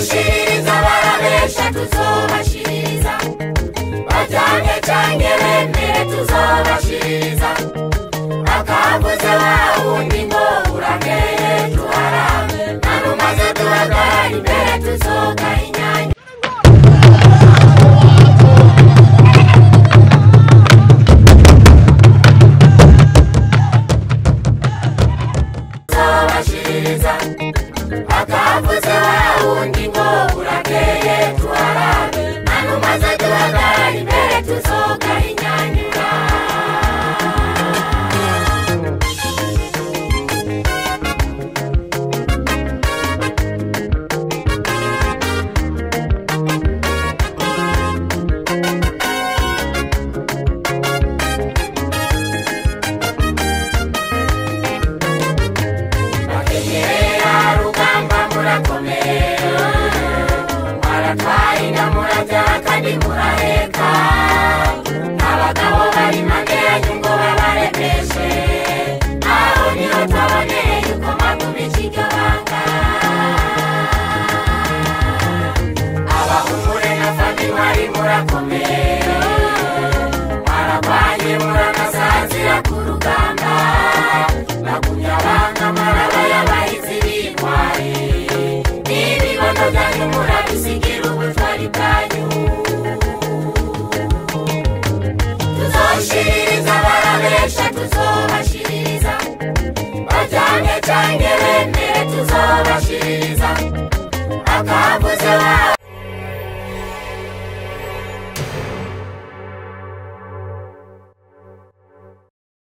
Tuzoshiririza barabesha tuzobashiririza bajyane canke bemere tuzobashiririza akavuze wa wundi ngo urakeye tuharabe nanumaze duhagarara imbere tuzoka inyanya. Tuzobashiririza akavuze wa wundi ngo urakeye tuharabe nanumaze duhagarara imbere tuzoka inyanyura. Tuzoshiririza barabesha tuzobashiririza bajyane canke bemere tuzobashiririza.